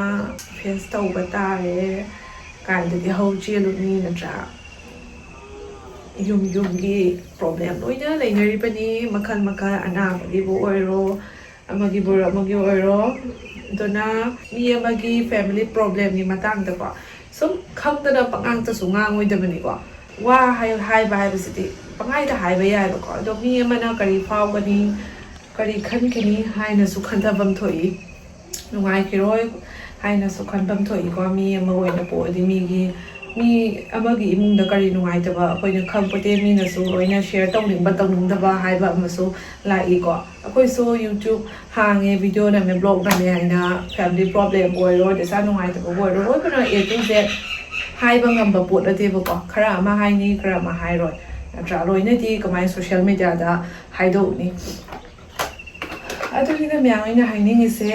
ꯐꯦꯁ ꯇꯧꯕ ꯇꯥꯔꯦ ꯀꯥꯏꯅꯗꯤ ꯍꯧ ꯆꯦꯜꯂꯨꯅꯤ, ꯅꯠꯇ꯭ꯔꯥ? ꯌꯨꯝ ꯌꯨꯝꯒꯤ ꯄ꯭ꯔꯣꯕ꯭ꯂꯦꯝ ꯂꯣꯏꯅ ꯂꯩꯅꯔꯤꯕꯅꯤ, ꯃꯈꯜ ꯃꯈꯜ, ꯑꯅꯥꯕꯒꯤꯕꯨ ꯑꯣꯏꯔꯣ, ꯑꯃꯒꯤꯕꯨ ꯑꯣꯏꯔꯣ, ꯑꯃꯒꯤ ꯑꯣꯏꯔꯣ꯫ ꯑꯗꯨꯅ ꯃꯤ ꯑꯃꯒꯤ ꯐꯦꯃꯤꯂꯤ ꯄ꯭ꯔꯣꯕ꯭ꯂꯦꯝꯒꯤ ꯃꯇꯥꯡꯗꯀꯣ ꯁꯨꯝ ꯈꯪꯗꯅ ꯄꯉꯥꯡꯇꯁꯨ ꯉꯥꯡꯉꯣꯏꯗꯕꯅꯤꯀꯣ꯫ ꯋꯥ ꯍꯥꯏ-, ꯍꯥꯏꯕ ꯍꯥꯏꯕꯁꯤꯗꯤ ꯄꯪꯍꯥꯏꯗ ꯍꯥꯏꯕ ꯌꯥꯏꯕꯀꯣ꯫ ꯑꯗꯣ ꯃꯤ ꯑꯃꯅ ꯀꯔꯤ ꯐꯥꯎꯒꯅꯤ, ꯀꯔꯤ ꯈꯟꯈꯤꯅꯤ ꯍꯥꯏꯅꯁꯨ ꯈꯟꯊꯐꯝ ꯊꯣꯛꯏ, ꯅꯨꯡꯉꯥꯏꯈꯤꯔꯣꯏ ꯍꯥꯏꯅꯁꯨ ꯈꯟꯐꯝ ꯊꯣꯛꯏꯀꯣ꯫ ꯃꯤ ꯑꯃ ꯑꯣꯏꯅ ꯄꯣꯛꯑꯗꯤ ꯃꯤꯒꯤ, ꯃꯤ ꯑꯃꯒꯤ ꯏꯃꯨꯡꯗ ꯀꯔꯤ ꯅꯨꯡꯉꯥꯏꯇꯕ ꯑꯩꯈꯣꯏꯅ ꯈꯪꯄꯣꯠꯇꯦ꯫ ꯃꯤꯅꯁꯨ ꯂꯣꯏꯅ ꯁꯤꯌꯔ ꯇꯧꯅꯤꯡꯕ ꯇꯧꯅꯤꯡꯗꯕ ꯍꯥꯏꯕ ꯑꯃꯁꯨ ꯂꯥꯛꯏꯀꯣ꯫ ꯑꯩꯈꯣꯏꯁꯨ ꯌꯨꯇ꯭ꯌꯨꯕ ꯍꯥꯡꯉꯦ, ꯚꯤꯗꯤꯑꯣ ꯅꯝꯃꯦ, ꯕ꯭ꯂꯣꯒ ꯅꯝꯃꯦ ꯍꯥꯏꯅ ꯐꯦꯃꯤꯂꯤ ꯄ꯭ꯔꯣꯕ꯭ꯂꯦꯝꯕꯨ ꯑꯣꯏꯔꯣ, ꯏꯁꯥ ꯅꯨꯡꯉꯥꯏꯇꯕꯕꯨ ꯑꯣꯏꯔꯣ, ꯂꯣꯏꯅꯃꯛ A to Z ꯍꯥꯏꯕ ꯉꯝꯕ ꯄꯣꯠ ꯅꯠꯇꯦꯕꯀꯣ꯫ ꯈꯔ ꯑꯃ ꯍꯥꯏꯅꯤ, ꯈꯔ ꯑꯃ ꯍꯥꯏꯔꯣꯏ, ꯅꯠꯇ꯭ꯔꯥ? ꯂꯣꯏꯅꯗꯤ ꯀꯃꯥꯏꯅ ꯁꯣꯁꯤꯌꯦꯜ ꯃꯦꯗꯤꯌꯥꯗ ꯍꯥꯏꯗꯣꯛꯎꯅꯤ? ꯑꯗꯨꯅꯤꯅ ꯃꯌꯥꯝ ꯑꯩꯅ ꯍꯥꯏꯅꯤꯡꯉꯤꯁꯦ꯫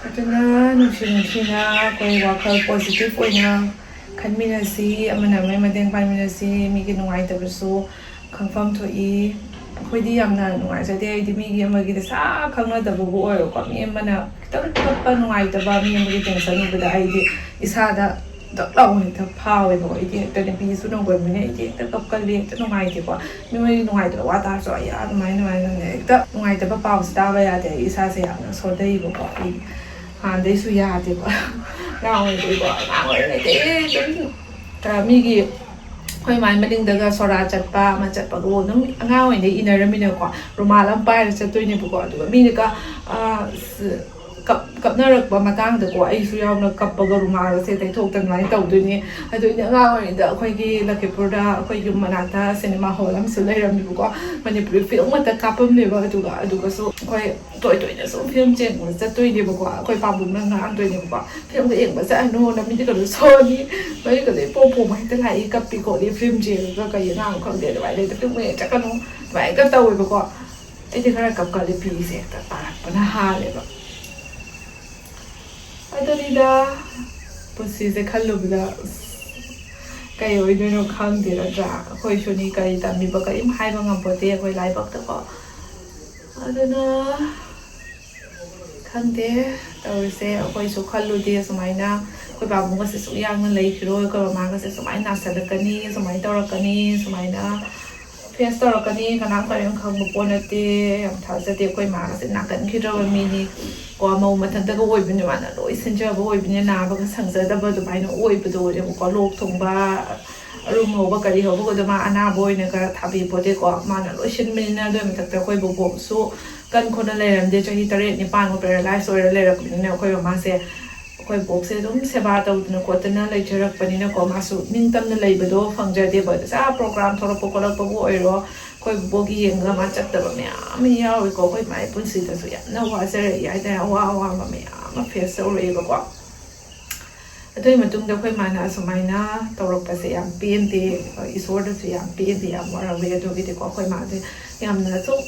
ꯑꯗꯨꯅ ꯅꯨꯡꯁꯤ ꯅꯨꯡꯁꯤꯅ ꯑꯩꯈꯣꯏ ꯋꯥꯈꯜ ꯄꯣꯖꯤꯇꯤꯚ ꯑꯣꯏꯅ ꯈꯟꯃꯤꯟꯅꯁꯤ, ꯑꯃꯅ ꯑꯃꯒꯤ ꯃꯇꯦꯡ ꯄꯥꯡꯃꯤꯟꯅꯁꯤ꯫ ꯃꯤꯒꯤ ꯅꯨꯡꯉꯥꯏꯇꯕꯁꯨ ꯈꯪꯐꯝ ꯊꯣꯛꯏ꯫ ꯑꯩꯈꯣꯏꯗꯤ ꯌꯥꯝꯅ ꯅꯨꯡꯉꯥꯏꯖꯗꯦ꯫ ꯑꯩꯗꯤ ꯃꯤꯒꯤ ꯑꯃꯒꯤ ꯗꯁꯥ ꯈꯪꯅꯗꯕꯕꯨ ꯑꯣꯏꯔꯣꯀꯣ, ꯃꯤ ꯑꯃꯅ ꯈꯤꯇꯪ ꯀꯞꯄ ꯅꯨꯡꯉꯥꯏꯇꯕ, ꯃꯤ ꯑꯃꯒꯤ ꯇꯦꯟꯁꯟ ꯎꯕꯗ ꯑꯩꯗꯤ ꯏꯁꯥꯗ ꯗꯛ ꯂꯥꯎꯅ ꯍꯦꯛꯇ ꯐꯥꯎꯋꯦꯕꯀꯣ꯫ ꯑꯩꯗꯤ ꯍꯦꯛꯇ ꯅꯨꯄꯤꯁꯨ ꯅꯧꯒꯟꯕꯅꯤꯅ ꯑꯩꯗꯤ ꯍꯦꯛꯇ ꯀꯞꯀꯜꯂꯤ, ꯍꯦꯛꯇ ꯅꯨꯡꯉꯥꯏꯇꯦꯀꯣ꯫ ꯃꯤ ꯃꯣꯏꯒꯤ ꯅꯨꯡꯉꯥꯏꯇꯕ ꯋꯥ ꯇꯥꯔꯁꯨ ꯑꯩ ꯑꯗꯨꯃꯥꯏꯅ ꯑꯗꯨꯃꯥꯏꯅ ꯍꯦꯛꯇ ꯅꯨꯡꯉꯥꯏꯇꯕ ꯄꯥꯎꯁꯦ ꯇꯥꯕ ꯌꯥꯗꯦ꯫ ꯑꯩ ꯏꯁꯥꯁꯦ ꯌꯥꯝꯅ ꯁꯣꯟꯊꯩꯕꯀꯣ꯫ ꯑꯩ ꯍꯥꯟꯅꯗꯩꯁꯨ ꯌꯥꯗꯦꯕ꯫ ꯑꯉꯥꯡ ꯑꯣꯏꯔꯤꯉꯩꯗꯀꯣ, ꯑꯉꯥꯡ ꯑꯣꯏꯔꯤꯉꯩꯗꯒꯤ ꯑꯗꯨꯝ, ꯑ, ꯃꯤꯒꯤ ꯑꯩꯈꯣꯏ ꯃꯥꯏ ꯃꯅꯤꯡꯗꯒ ꯁꯣꯔꯥ ꯆꯠꯄ ꯑꯃ ꯆꯠꯄꯗꯣ ꯑꯗꯨꯝ ꯑꯉꯥꯡ ꯑꯣꯏꯔꯤꯉꯩꯗꯒꯤ ꯏꯟꯅꯔꯝꯃꯤꯅꯀꯣ꯫ ꯔꯨꯃꯥꯜ ꯑꯃ ꯄꯥꯏꯔ ꯆꯠꯇꯣꯏꯅꯦꯕꯀꯣ꯫ ꯑꯗꯨꯒ ꯃꯤꯅꯒ, ꯑ, ꯀꯞ-, ꯀꯞꯅꯔꯛꯄ ꯃꯇꯥꯡꯗꯀꯣ, ꯑꯩꯁꯨ ꯌꯥꯎꯅ ꯀꯞꯄꯒ ꯔꯨꯃꯥꯜꯁꯦ ꯇꯩꯊꯣꯛꯇꯅ ꯑꯗꯨꯃꯥꯏꯅ ꯇꯧꯗꯣꯏꯅꯦ꯫ ꯑꯗꯨ ꯑꯩꯅ ꯑꯉꯥꯡ ꯑꯣꯏꯔꯤꯉꯩꯗ ꯑꯩꯈꯣꯏꯒꯤ ꯂꯈꯤꯄꯨꯔꯗ ꯑꯩꯈꯣꯏ ꯌꯨꯝ ꯃꯅꯥꯛꯇ ꯁꯤꯅꯦꯃꯥ ꯍꯣꯜ ꯑꯃꯁꯨ ꯂꯩꯔꯝꯃꯦꯕꯀꯣ꯫ ꯃꯅꯤꯄꯨꯔꯤ ꯐꯤꯂꯝ ꯉꯥꯛꯇ ꯀꯥꯞꯄꯝꯃꯦꯕ꯫ ꯑꯗꯨꯒ, ꯑꯗꯨꯒꯁꯨ ꯑꯩꯈꯣꯏ ꯇꯣꯏ ꯇꯣꯏꯅ ꯁꯨꯝ ꯐꯤꯂꯝ ꯌꯦꯡꯕ ꯆꯠꯇꯣꯏꯅꯦꯕꯀꯣ꯫ ꯑꯩꯈꯣꯏ ꯄꯥꯕꯨꯡꯅ ꯉꯥꯡꯗꯣꯏꯅꯦꯕꯀꯣ, "ꯐꯤꯂꯝꯒ ꯌꯦꯡꯕ ꯆꯠꯂꯅꯨ, ꯅꯃꯤꯠꯀꯗꯣ ꯁꯣꯛꯑꯅꯤ, ꯃꯃꯤꯠꯀꯗꯣ ꯏꯄꯣꯝ ꯄꯣꯝꯃ ꯍꯦꯛꯇ ꯂꯥꯛꯏ, ꯀꯞꯄꯤ ꯈꯣꯠꯂꯤ, ꯐꯤꯂꯝ ꯌꯦꯡꯉꯒ ꯀꯔꯤ ꯑꯉꯥꯡꯅꯣ ꯈꯪꯗꯦ, ꯑꯗꯨꯃꯥꯏꯅ ꯍꯦꯛꯇ ꯐꯤꯂꯝꯒ ꯌꯦꯡ ꯆꯠꯀꯅꯨ", ꯑꯗꯨꯃꯥꯏꯅ ꯍꯦꯛꯇ ꯇꯧꯋꯦꯕꯀꯣ꯫ ꯑꯩꯗꯤ ꯈꯔ ꯀꯞꯀꯜꯂꯦ, ꯄꯤꯁꯦ ꯍꯦꯛꯇ ꯇꯥꯔꯛꯄꯅ ꯍꯥꯜꯂꯦꯕ꯫ ꯑꯗꯨꯅꯤꯗ, ꯄꯨꯟꯁꯤꯁꯦ ꯈꯜꯂꯨꯕꯗ ꯑꯁ, ꯀꯩ ꯑꯣꯏꯗꯣꯏꯅꯣ ꯈꯪꯗꯦ, ꯅꯠꯇ꯭ꯔꯥ? ꯑꯩꯈꯣꯏꯁꯨꯅꯤ, ꯀꯔꯤ ꯇꯝꯃꯤꯕ ꯀꯔꯤꯝ ꯍꯥꯏꯕ ꯉꯝꯄꯣꯠꯇꯦ ꯑꯩꯈꯣꯏ ꯂꯥꯏꯕꯛꯇꯀꯣ꯫ ꯑꯗꯨꯅ ꯈꯪꯗꯦ ꯇꯧꯔꯤꯁꯦ, ꯑꯩꯈꯣꯏꯁꯨ ꯈꯜꯂꯨꯗꯦ ꯁꯨꯃꯥꯏꯅ ꯑꯩꯈꯣꯏ ꯄꯥꯕꯨꯡꯒꯁꯦ ꯁꯨꯛ ꯌꯥꯡꯅ ꯂꯩꯈꯤꯔꯣꯏ, ꯑꯩꯈꯣꯏ ꯃꯃꯥꯒꯁꯦ ꯁꯨꯃꯥꯏꯅ ꯅꯥꯁꯜꯂꯛꯀꯅꯤ, ꯁꯨꯃꯥꯏꯅ ꯇꯧꯔꯛꯀꯅꯤ, ꯁꯨꯃꯥꯏꯅ ꯐꯦꯁ ꯇꯧꯔꯛꯀꯅꯤ, ꯀꯅꯥꯝ ꯀꯔꯤꯝ ꯈꯪꯕ ꯄꯣꯠ ꯅꯠꯇꯦ꯫ ꯌꯥꯝ ꯊꯥꯖꯗꯦ꯫ ꯑꯩꯈꯣꯏ ꯃꯥꯒꯁꯦ ꯅꯥꯀꯟꯈꯤꯗ꯭ꯔꯕ ꯃꯤꯅꯤ ꯀꯣ, ꯃꯧ ꯃꯊꯟꯇꯒ ꯑꯣꯏꯕꯅꯤ, ꯃꯥꯅ ꯂꯣꯏ ꯁꯤꯟꯖꯕ ꯑꯣꯏꯕꯅꯤ, ꯅꯥꯕꯒ ꯁꯪꯖꯗꯕ ꯑꯗꯨꯃꯥꯏꯅ ꯑꯣꯏꯕꯗꯣ ꯑꯣꯏꯔꯦꯕꯀꯣ꯫ ꯂꯣꯛ ꯊꯨꯡꯕ, ꯑꯔꯨꯝ ꯍꯧꯕ ꯀꯔꯤ ꯍꯧꯕꯒꯗꯣ ꯃꯥ ꯑꯅꯥꯕ ꯑꯣꯏꯅꯒ ꯊꯥꯕꯤ ꯄꯣꯠꯇꯦꯀꯣ꯫ ꯃꯥꯅ ꯂꯣꯏ ꯁꯤꯟꯕꯅꯤꯅ꯫ ꯑꯗꯨꯒꯤ ꯃꯊꯛꯇ ꯑꯩꯈꯣꯏ ꯕꯣꯕꯣꯛꯁꯨ ꯀꯟ ꯈꯣꯠꯅ ꯂꯩꯔꯝꯗꯦ, ꯆꯍꯤ ꯇꯔꯦꯠ ꯅꯤꯄꯥꯟꯃꯨꯛ ꯄꯦꯔꯥꯂꯥꯏꯁ ꯑꯣꯏꯔ ꯂꯩꯔꯛꯄꯅꯤꯅ ꯑꯩꯈꯣꯏ ꯃꯃꯥꯁꯦ, ꯑꯩꯈꯣꯏ ꯕꯣꯛꯁꯦ ꯑꯗꯨꯝ ꯁꯦꯕꯥ ꯇꯧꯗꯅ ꯈꯣꯠꯇꯅ ꯂꯩꯖꯔꯛꯄꯅꯤꯅꯀꯣ꯫ ꯃꯥꯁꯨ ꯅꯤꯡꯇꯝꯅ ꯂꯩꯕꯗꯣ ꯐꯪꯖꯗꯦꯕ꯫ ꯏꯆꯥ ꯄ꯭ꯔꯣꯒ꯭ꯔꯥꯝ ꯊꯣꯛꯂꯛꯄ ꯈꯣꯠꯂꯛꯄꯕꯨ ꯑꯣꯏꯔꯣ, ꯑꯩꯈꯣꯏ ꯕꯣꯛꯀꯤ ꯌꯦꯡꯉꯒ ꯃꯥ ꯆꯠꯇꯕ ꯃꯌꯥꯝ ꯑꯃ ꯌꯥꯎꯏꯀꯣ꯫ ꯑꯩꯈꯣꯏ ꯃꯥꯒꯤ ꯄꯨꯟꯁꯤꯗꯁꯨ ꯌꯥꯝꯅ ꯋꯥꯖꯔꯛꯏ ꯍꯥꯏꯇꯥꯔꯦ, ꯑꯋꯥ ꯑꯋꯥꯕ ꯃꯌꯥꯝ ꯑꯃ ꯐꯦꯁ ꯇꯧꯔꯛꯑꯦꯕꯀꯣ꯫ ꯑꯗꯨꯒꯤ ꯃꯇꯨꯡꯗ ꯑꯩꯈꯣꯏ ꯃꯥꯅ ꯑꯁꯨꯃꯥꯏꯅ ꯇꯧꯔꯛꯄꯁꯦ ꯌꯥꯝ ꯄꯦꯟꯗꯦ, ꯏꯁꯣꯔꯗꯁꯨ ꯌꯥꯝ ꯄꯦꯟꯗꯦ, ꯌꯥꯝ ꯋꯥꯔꯝꯃꯦ꯫ ꯑꯗꯨꯒꯤꯗꯤꯀꯣ ꯑꯩꯈꯣꯏ ꯃꯥꯁꯦ ꯌꯥꯝꯅ ꯁꯨꯝ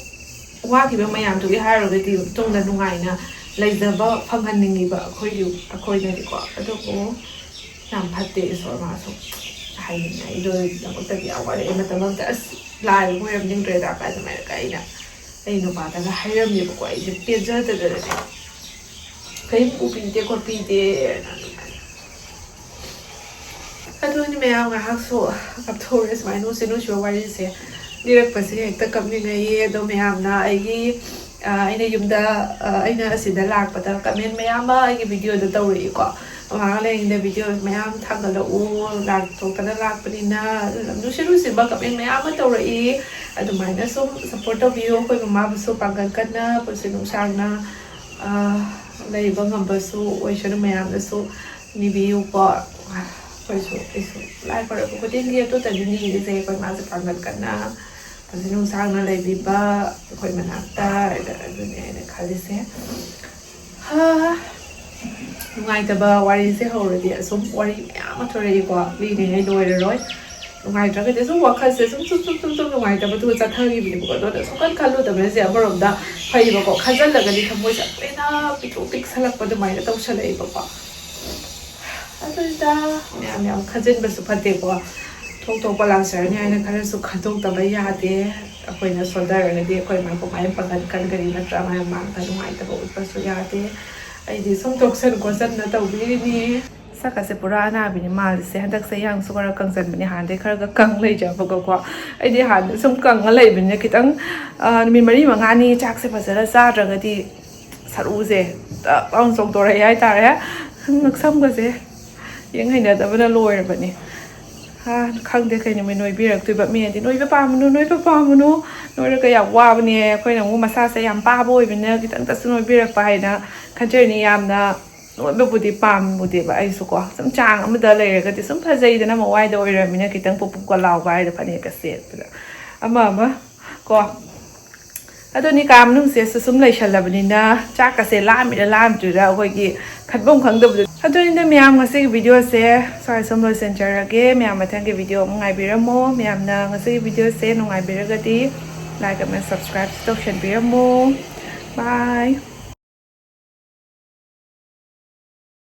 ꯋꯥꯈꯤꯕ ꯃꯌꯥꯝꯗꯨꯒꯤ ꯍꯥꯏꯔꯨꯔꯒꯗꯤ ꯇꯨꯡꯗ ꯅꯨꯡꯉꯥꯏꯅ ꯂꯩꯖꯕ ꯐꯪꯍꯟꯅꯤꯡꯉꯤꯕ ꯑꯩꯈꯣꯏꯒꯤ, ꯑꯩꯈꯣꯏꯅꯗꯤꯀꯣ꯫ ꯑꯗꯨꯕꯨ ꯌꯥꯝ ꯐꯠꯇꯦ ꯏꯁꯣꯔ, ꯃꯥꯁꯨ ꯍꯥꯏꯅꯤꯡꯉꯥꯏ꯫ ꯑꯩꯗꯣꯗꯃꯛꯇꯗꯤ ꯌꯥꯝ ꯋꯥꯔꯛꯑꯦ꯫ ꯃꯇꯝ ꯑꯃꯗ ꯑꯁ ꯂꯥꯏꯕꯨ ꯑꯣꯏꯔꯝꯅꯤꯡꯗ꯭ꯔꯦꯗ ꯀꯥꯏ ꯑꯗꯨꯃꯥꯏꯅ ꯑꯩꯅ ꯑꯩ ꯅꯨꯄꯥꯗꯒ ꯍꯥꯏꯔꯝꯃꯦꯕꯀꯣ꯫ ꯑꯩꯁꯦ ꯄꯦꯟꯖꯗꯗꯅꯅꯦ, ꯀꯔꯤꯝ ꯎꯕꯤꯗꯦ ꯈꯣꯠꯄꯤꯗꯦꯅ ꯑꯗꯨꯃꯥꯏꯅ꯫ ꯑꯗꯨꯅꯤ ꯃꯌꯥꯝ, ꯉꯥꯏꯍꯥꯛꯁꯨ ꯀꯞꯊꯣꯛꯎꯔꯦ ꯁꯨꯃꯥꯏꯅ ꯅꯨꯡꯁꯤ ꯅꯨꯡꯁꯤꯕ ꯋꯥꯔꯤꯁꯦ꯫ ꯂꯤꯔꯛꯄꯁꯦ ꯍꯦꯛꯇ ꯀꯞꯅꯤꯡꯉꯛꯏ꯫ ꯑꯗꯣ ꯃꯌꯥꯝꯅ ꯑꯩꯒꯤ, ꯑ, ꯑꯩꯅ ꯌꯨꯝꯗ, ꯑ, ꯑꯩꯅ ꯑꯁꯤꯗ ꯂꯥꯛꯄꯗ ꯀꯃꯦꯟ ꯃꯌꯥꯝ ꯑꯃ ꯑꯩꯒꯤ ꯚꯤꯗꯤꯑꯣꯗ ꯇꯧꯔꯛꯏꯀꯣ꯫ ꯃꯃꯥꯡ ꯂꯩꯔꯤꯉꯩꯗ ꯚꯤꯗꯤꯑꯣ ꯃꯌꯥꯝ ꯊꯥꯒꯠꯂꯛꯎ, ꯂꯥꯛꯊꯣꯛꯇꯅ ꯂꯥꯛꯄꯅꯤꯅ, ꯅꯨꯡꯁꯤ ꯅꯨꯡꯁꯤꯕ ꯀꯃꯦꯟ ꯃꯌꯥꯝ ꯑꯃ ꯇꯧꯔꯛꯏ꯫ ꯑꯗꯨꯃꯥꯏꯅ ꯁꯨꯝ ꯁꯞꯄꯣꯔꯠ ꯇꯧꯕꯤꯌꯨ꯫ ꯑꯩꯈꯣꯏ ꯃꯃꯥꯕꯨꯁꯨ ꯄꯥꯡꯒꯜ ꯀꯟꯅ ꯄꯨꯟꯁꯤ ꯅꯨꯡꯁꯥꯡꯅ, ꯑ, ꯂꯩꯕ ꯉꯝꯕꯁꯨ ꯑꯣꯏꯁꯅꯨ꯫ ꯃꯌꯥꯝꯅꯁꯨ ꯅꯤꯕꯤꯌꯨꯀꯣ꯫ ꯑꯩꯈꯣꯏꯁꯨ, ꯑꯩꯁꯨ ꯂꯥꯏ ꯈꯣꯏꯔꯝꯕ ꯈꯨꯗꯤꯡꯒꯤ ꯑꯗꯨꯇꯅꯤ ꯅꯤꯔꯤꯁꯦ, ꯑꯩꯈꯣꯏ ꯃꯥꯁꯦ ꯄꯥꯡꯒꯜ ꯀꯟꯅ ꯄꯨꯟꯁꯤ ꯅꯨꯡꯁꯥꯡꯅ ꯂꯩꯕꯤꯕ ꯑꯩꯈꯣꯏ ꯃꯅꯥꯛꯇ꯫ ꯑꯗꯨꯅꯦ ꯑꯩꯅ ꯈꯜꯂꯤꯁꯦ꯫ ꯍꯥ, ꯅꯨꯡꯉꯥꯏꯇꯕ ꯋꯥꯔꯤꯁꯦ ꯍꯧꯔꯗꯤ ꯑꯁꯨꯝ ꯋꯥꯔꯤ ꯃꯌꯥꯝ ꯑꯃ ꯊꯣꯔꯛꯏꯀꯣ, ꯂꯤꯔꯤꯉꯩ ꯂꯣꯏꯔꯔꯣꯏ꯫ ꯅꯨꯡꯉꯥꯏꯇ꯭ꯔꯒꯗꯤ ꯁꯨꯝ ꯋꯥꯈꯜꯁꯦ ꯁꯨꯝ, ꯁꯨꯝ, ꯁꯨꯝ, ꯁꯨꯝ, ꯁꯨꯝ ꯅꯨꯡꯉꯥꯏꯇꯕꯗꯨꯒ ꯆꯠꯊꯈꯤꯕꯅꯦꯕꯀꯣ꯫ ꯑꯗꯨꯅ ꯁꯨꯡꯈꯟ ꯈꯜꯂꯨꯗꯕꯁꯦ ꯑꯃꯔꯣꯝꯗ ꯐꯩꯕꯀꯣ꯫ ꯈꯟꯖꯜꯂꯒꯗꯤ ꯊꯃꯣꯏꯁꯦ ꯑꯃꯨꯛꯀ ꯍꯦꯟꯅ ꯄꯤꯛꯇ꯭ꯔꯨ ꯄꯤꯛꯁꯜꯂꯛꯄ ꯑꯗꯨꯃꯥꯏꯅ ꯇꯧꯁꯜꯂꯛꯑꯦꯕꯀꯣ꯫ ꯑꯗꯨꯅꯤꯗ, ꯃꯌꯥꯝ ꯌꯥꯝ ꯈꯟꯖꯤꯟꯕꯁꯨ ꯐꯠꯇꯦꯀꯣ꯫ ꯊꯣꯛ ꯊꯣꯛꯄ ꯂꯥꯛꯆꯔꯅꯤ ꯍꯥꯏꯅ ꯈꯔꯁꯨ ꯈꯟꯗꯣꯛꯇꯕ ꯌꯥꯗꯦ꯫ ꯑꯩꯈꯣꯏꯅ ꯁꯣꯟꯊꯔꯒꯗꯤ ꯑꯩꯈꯣꯏ ꯃꯥꯏ ꯃꯥꯏ ꯄꯥꯡꯒꯜ ꯀꯟꯒꯅꯤ ꯅꯠꯇ꯭ꯔꯥ? ꯃꯥꯏ ꯃꯥꯡꯗ ꯅꯨꯡꯉꯥꯏꯇꯕ ꯎꯠꯄꯁꯨ ꯌꯥꯗꯦ꯫ ꯑꯩꯗꯤ ꯁꯨꯝ ꯇꯣꯛꯁꯟ ꯈꯣꯠꯆꯟꯅ ꯇꯧꯕꯤꯔꯤꯅꯤ꯫ ꯁꯛꯀꯁꯦ ꯄꯨꯔꯥ ꯑꯅꯥꯕꯤꯅꯤ ꯃꯥꯜꯂꯤꯁꯦ꯫ ꯍꯟꯗꯛꯁꯦ ꯌꯥꯡꯁꯨ ꯈꯔ ꯀꯪꯖꯟꯕꯅꯦ, ꯍꯥꯟꯅꯗꯩ ꯈꯔꯒ ꯀꯪ ꯂꯩꯖꯕꯒꯀꯣ꯫ ꯑꯩꯗꯤ ꯍꯥꯟꯅ ꯁꯨꯝ ꯀꯪꯉ ꯂꯩꯕꯅꯤꯅ ꯈꯤꯇꯪ, ꯑ, ꯅꯨꯃꯤꯠ ꯃꯔꯤ ꯃꯉꯥꯅꯤ ꯆꯥꯛꯁꯦ ꯐꯖꯅ ꯆꯥꯗ꯭ꯔꯒꯗꯤ ꯁꯔꯨꯁꯦ ꯇꯞ ꯂꯥꯎꯅ ꯆꯣꯡꯊꯣꯔꯛꯑꯦ ꯍꯥꯏꯇꯥꯔꯦ꯫ ꯉꯛꯁꯝꯒꯁꯦ ꯌꯦꯡ ꯍꯩꯅꯗꯕꯅ ꯂꯣꯏꯔꯕꯅꯤ꯫ ꯈꯪꯗꯦ ꯀꯩ ꯅꯨꯃꯤꯠ ꯅꯣꯏꯕꯤꯔꯛꯇꯣꯏꯕ꯫ ꯃꯤꯅꯗꯤ ꯅꯣꯏꯕ ꯄꯥꯝꯃꯨꯅꯨ, ꯅꯣꯏꯕ ꯄꯥꯝꯃꯨꯅꯨ, ꯅꯣꯏꯔꯒ ꯌꯥꯝ ꯋꯥꯕꯅꯦ꯫ ꯑꯩꯈꯣꯏꯅ ꯑꯃꯨꯛ ꯃꯁꯥꯁꯦ ꯌꯥꯝ ꯄꯥꯕ ꯑꯣꯏꯕꯅꯤꯅ ꯈꯤꯇꯪꯇꯁꯨ ꯅꯣꯏꯕꯤꯔꯛꯄ ꯍꯥꯏꯅ ꯈꯟꯖꯔꯤꯅꯤ꯫ ꯌꯥꯝꯅ ꯅꯣꯏꯕꯕꯨꯗꯤ ꯄꯥꯝꯃꯨꯗꯦꯕ ꯑꯩꯁꯨ ꯀꯣ, ꯁꯨꯝ ꯆꯥꯡ ꯑꯃꯗ ꯂꯩꯔꯒꯗꯤ ꯁꯨꯝ ꯐꯖꯩꯗꯅ, ꯃꯋꯥꯏꯗ ꯑꯣꯏꯔꯕꯅꯤꯅ ꯈꯤꯇꯪ ꯄꯨꯞ ꯄꯨꯞꯀ ꯂꯥꯎꯕ ꯍꯥꯏꯗꯣ, ꯐꯅꯦꯛꯀ ꯁꯦꯠꯄꯗ ꯑꯃ ꯑꯃ ꯀꯣ꯫ ꯑꯗꯨꯅꯤ, ꯀꯥ ꯃꯅꯨꯡꯁꯦ ꯁꯨ-, ꯁꯨꯝ ꯂꯩꯁꯜꯂꯕꯅꯤꯅ ꯆꯥꯛꯀꯁꯦ ꯂꯥꯝꯃꯤꯔ ꯂꯥꯝꯗ꯭ꯔꯤꯔ ꯑꯩꯈꯣꯏꯒꯤ ꯈꯟꯐꯝ ꯈꯪꯗꯕꯗꯣ꯫ ꯑꯗꯨꯅꯤꯗ ꯃꯌꯥꯝ, ꯉꯁꯤꯒꯤ ꯚꯤꯗꯤꯑꯣꯁꯦ ꯁ꯭ꯋꯥꯏ ꯁꯨꯝ ꯂꯣꯏꯁꯤꯟꯖꯔꯒꯦ꯫ ꯃꯌꯥꯝ ꯃꯊꯪꯒꯤ ꯚꯤꯗꯤꯑꯣ ꯑꯃꯨꯛ ꯉꯥꯏꯕꯤꯔꯝꯃꯣ꯫ ꯃꯌꯥꯝꯅ ꯉꯁꯤꯒꯤ ꯚꯤꯗꯤꯑꯣꯁꯦ ꯅꯨꯡꯉꯥꯏꯕꯤꯔꯒꯗꯤ like ꯑꯃ subscribe ꯇꯧꯁꯟꯕꯤꯔꯝꯃꯣ꯫ Bye꯫